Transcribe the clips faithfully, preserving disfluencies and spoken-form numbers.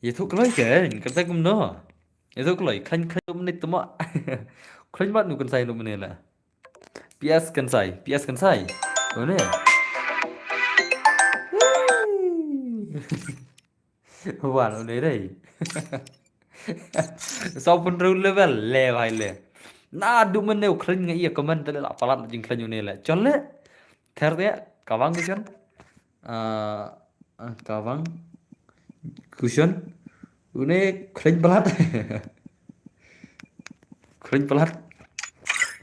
Ïathuh kloi kein, kynsai kumno? Ïathuh kloi, khlaiñ khlaiñ mynne tma. Khlaiñ bad nu kynsai mynne la. P S kynsai, P S kynsai. Une. Wan une dei. Saw pynriew level le bhai le. Naduh mynne u khlaiñ nga ïa comment te le la palat jingkhlaiñ une le. Chon le. Ther te ka bang Gushon. Ah, ah, ka bang Gushon. Une khlaiñ palat. Khlaiñ palat.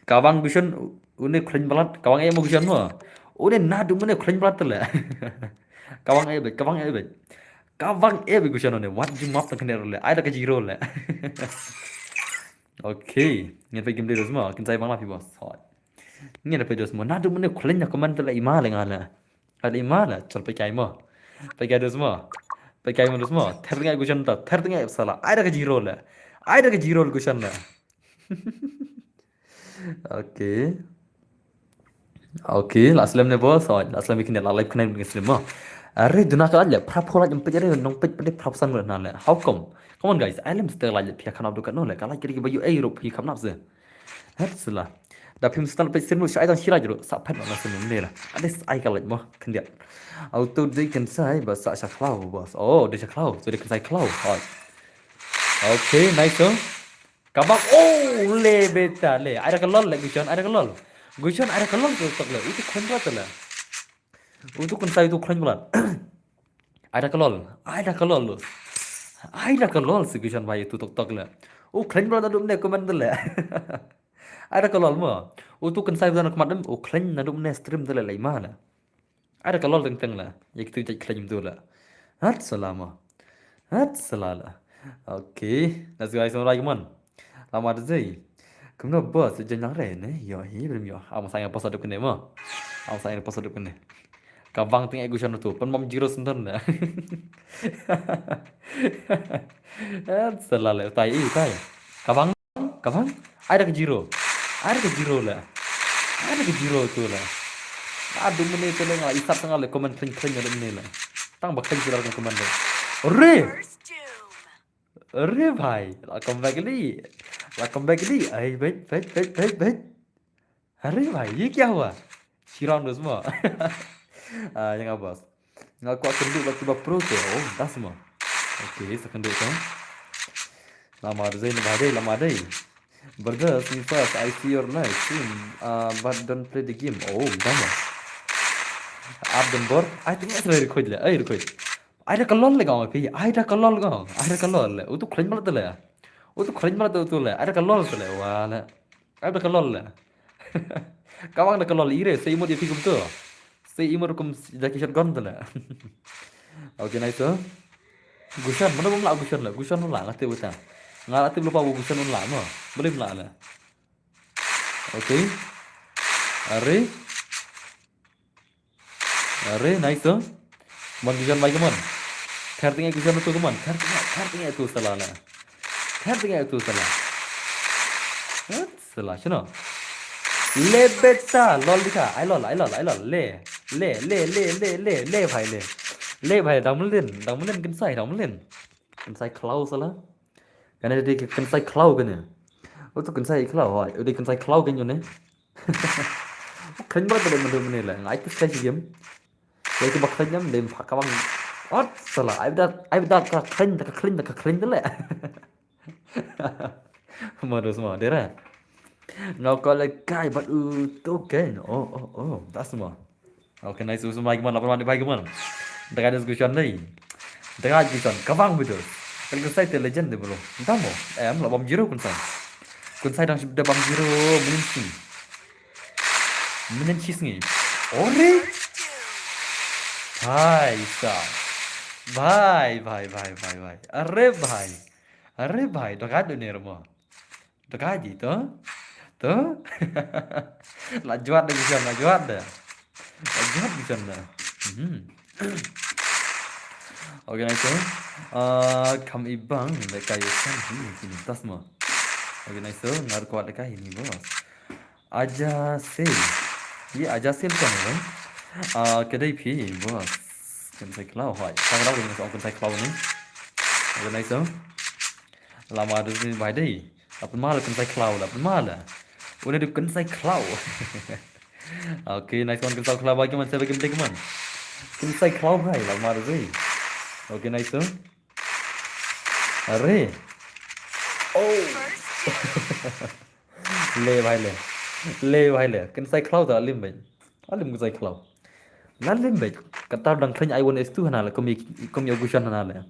Ka bang Gushon une khlaiñ palat. Ka bang e mo Gushon mo. Une naduh mynne khlaiñ palat te le. Ka bang e bek, ka bang e bek. Ka bang e bek Gushon une. Wat ju map tang kane le. Ai da ka zero le. Okay. Ngin peit game dei dos mo. Kynsai bang la phi boss. Hot. Ngin peit dos mo. Naduh mynne khlaiñ na comment te le i ma le nga le. Ai i ma le. Chol peit kai mo. Peit kai dos mo. Peit kai mo dos mo. Ther te nga Gushon ta. Ther te nga sala. Ai da ka zero le. Ai da ka zero le Gushon le. Okay. Okay, la slem ne boss, oh, la slem kine la live kine kine slem mo. Are duna ka le, phra pho la jam pejare, nong pej pede phra san mo na le. How come? Come on guys, ai lem ste la le pia kanap dukat no le, ka la kiri ba yu ei rup pia kanap se. Het sela. Da phim stal pej sirmu shai dang shira jru, sa pet na sirmu ne la. Ade ai ka le mo, kendia. Auto de kynsai ba sa sha khlaw boss. Oh, de sha khlaw, so de kynsai khlaw. Oh. Okay, nice oh. Ka bang, oh, le beta le. Ai da ka lol le Gushon, ai da ka lol. Gushon, ai da ka lol tu tok le. Utu khlaiñ palat le. Utu kynsai utu khlaiñ palat. Ai da ka lol, ai da ka lol. Ai da ka lol si Gushon bhai utu tok tok le. U khlaiñ palat naduh mynne comment le. Ai da ka lol mo. Utu kynsai utu na kmat dem, u khlaiñ naduh mynne stream te le le i ma le. Ai da ka lol teng teng la. Ïa kitu jait khlaiñ tu la. Hat sala ma. Hat sala la. Okay. Let's go guys, mo rai kumon. Lama da zai. Kumno boss jan yang re ne. Yo hi brim yo. Am sa yang boss adup kene mo. Am sa yang boss adup kene. Ka bang teng e Gushon tu. Pan mam zero senten la. Hat sala la. Tai i tai. Ka bang Ka bang? Ai da ka zero. Ai da ka zero la. Ai da ka zero tu la. Naduh mynne te le nga isap tang le comment khlaiñ khlaiñ naduh mynne la. Tang ba khlaiñ tu la comment le. Re! Re bhai. La comeback li. La comeback li. Ai bej bej bej bej bej. अरे भाई, ये क्या हुआ? Shirong dos mo. Ah, yang abas. Nga kwah kynduh bad kiba pro te. Oh, das mo. Okay, sa kynduh to. Lama dei na ba dei, lama dei. Brother, me first, I see your live stream, uh, but don't play the game. Oh, dama. Up the board. I think it's very quick le. Ai, quick. Ai da ka lol le gong, okay. Ai da ka lol gong. Ai da ka lol le. Utu khlaiñ bal te le. Utu khlaiñ bal te utu le. Ai da ka lol te le. Wala. Ai da ka lol le. Ka bang da ka lol ire, se imut ïa phi kumtu. Se imut kum Jackie shotgun tu le. Okay, nice to. Gushan, mana bym lah Gushan le. Gushan bym lah, nga tip uta. Nga lah tip lupa Gushan bym lah, no. Bym lah le. Okay. Are. Are, nice to. Mon Gushan bai kemon. Kher tengah Gushan tu kemon. Kher tengah, kher tengah tu salah lah. Kher tengah tu salah. Hah? Salah, shano? Le beta, lol dikha. Ai lol, ai lol, ai lol. Le. Le, le, le, le, le, le, bhai, le. Le, bhai, dang mlin, dang mlin kynsai, dang mlin. Kynsai khlaw salah. Kane dei kynsai khlaw kane. Utu kynsai khlaw, hoi. Utu kynsai khlaw kane ne. Khlaiñ ba dei mynta mynne la. Ngai tu sai game. Dei ba khlaiñ nam dei pha ka bang. Ot salah. Ai da, ai da ka khlaiñ, ka khlaiñ, ka khlaiñ dei le. Modus mo dera. No ko le kai bat u token. Oh, oh, oh. Das mo. Okay, nice. Usum bai kemon, lapan mandi bai kemon. Daga des Gushan dei. Daga Gushan, ka bang bido. Kan kynsai te legend de bro. Entah mo. Em, la bam zero kynsai. Kynsai dang da bam zero, minin sing. Minin sing. Ore. Bhai sa. Bhai, bhai, bhai, bhai, bhai. Are bhai. Are bhai, daga dunia mo. Daga ji to. To. La juat da Gushan, la juat da. La juat Gushan da. Mhm. Okay, nice to. Ah, kam ibang da kayu san hi kini tas mo. Okay, nice to. Ngar kuat da kai ni boss. Aja sel. Ye aja sel kan kan. Ah, kedai phi boss. Kynsai khlaw hoi. Kan khlaw ni, kynsai khlaw ni. Okay, nice, oh. Lama du ni bai dei. Apa malu Kynsai Khlaw la, apa malu. Udah du Kynsai Khlaw. Okay, nice one, Kynsai Khlaw bagi man saya bagi penting man. Kynsai Khlaw bhai, lama du ni. Okay, nice, oh. Are. Oh. Le bhai le. Le bhai le. Kynsai Khlaw ta lim bhai. Alim Kynsai Khlaw. La lim bhai. Kata dang khlaiñ ai wan estu hana le. Kum i, kum i ogusan hana le.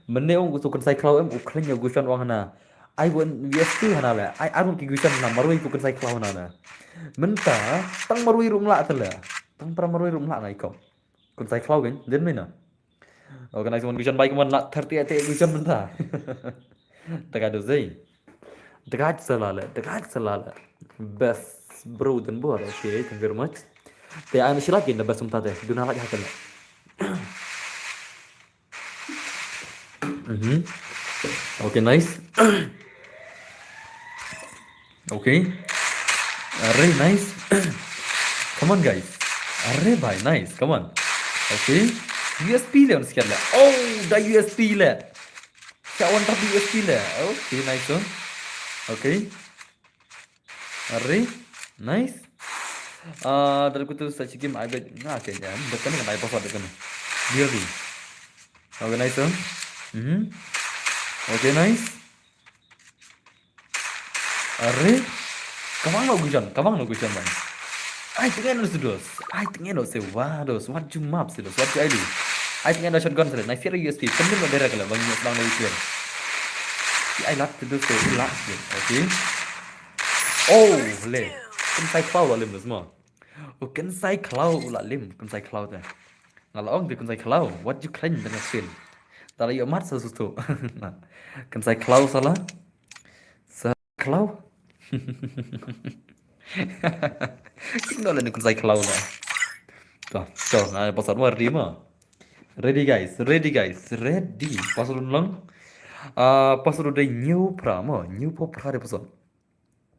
Mene ong ku tu Kynsai Khlaw em u khlaiñ ogusan wang hana. Ai wan estu hana le. Ai arun ki gusan hana marwei ku Kynsai Khlaw hana le. Mynta tang marwei rum la ta le. Tang para marwei rum la na i kau. Kynsai Khlaw kan. Den mena. Organize one gusan bai kumon la thirty eight gusan mynta. Tega do zei. Tega sala le, tega sala le. Best bro dan bor. Okay, thank you very much. Te ai mashila kin the best mynta te. Duna la jahatan le. Mhm. Okay, nice. Okay. Are, nice. Come on, guys. Are bhai, nice. Come on. Okay. U S P le on scan le. Oh, da U S P le. Sa wan tap U S P le. Okay, nice one. Okay. Are, nice. Ah, dari kutu sa chikim ai bet. Nah, okay, ya. Betul kan ai password kan. Dia di. Okay, nice one. Mhm. Okay, nice. Are, kamang no gujan, kamang no gujan man. Ai tengah no sedos, ai tengah no sewa dos, what you map sedos, what you I do. Ai tengah no shotgun sedos, nice, U S P, penin no direct lah bang ni sedang dari kian. Si ai lat sedos tu lat sedos, okay. Oh, le, Kynsai Khlaw la lim dos mo. Oh, Kynsai Khlaw la lim, Kynsai Khlaw te. Nga la ong te Kynsai Khlaw, what you claim dengan skin. Tala yo mat sa sustu. Kynsai Khlaw sala. Khlaw. Kim no le ni Kynsai Khlaw na. To, to, na password mo ready mo. Ready guys, ready guys, ready. Password long. Ah, password de new pra mo, new po pra de password.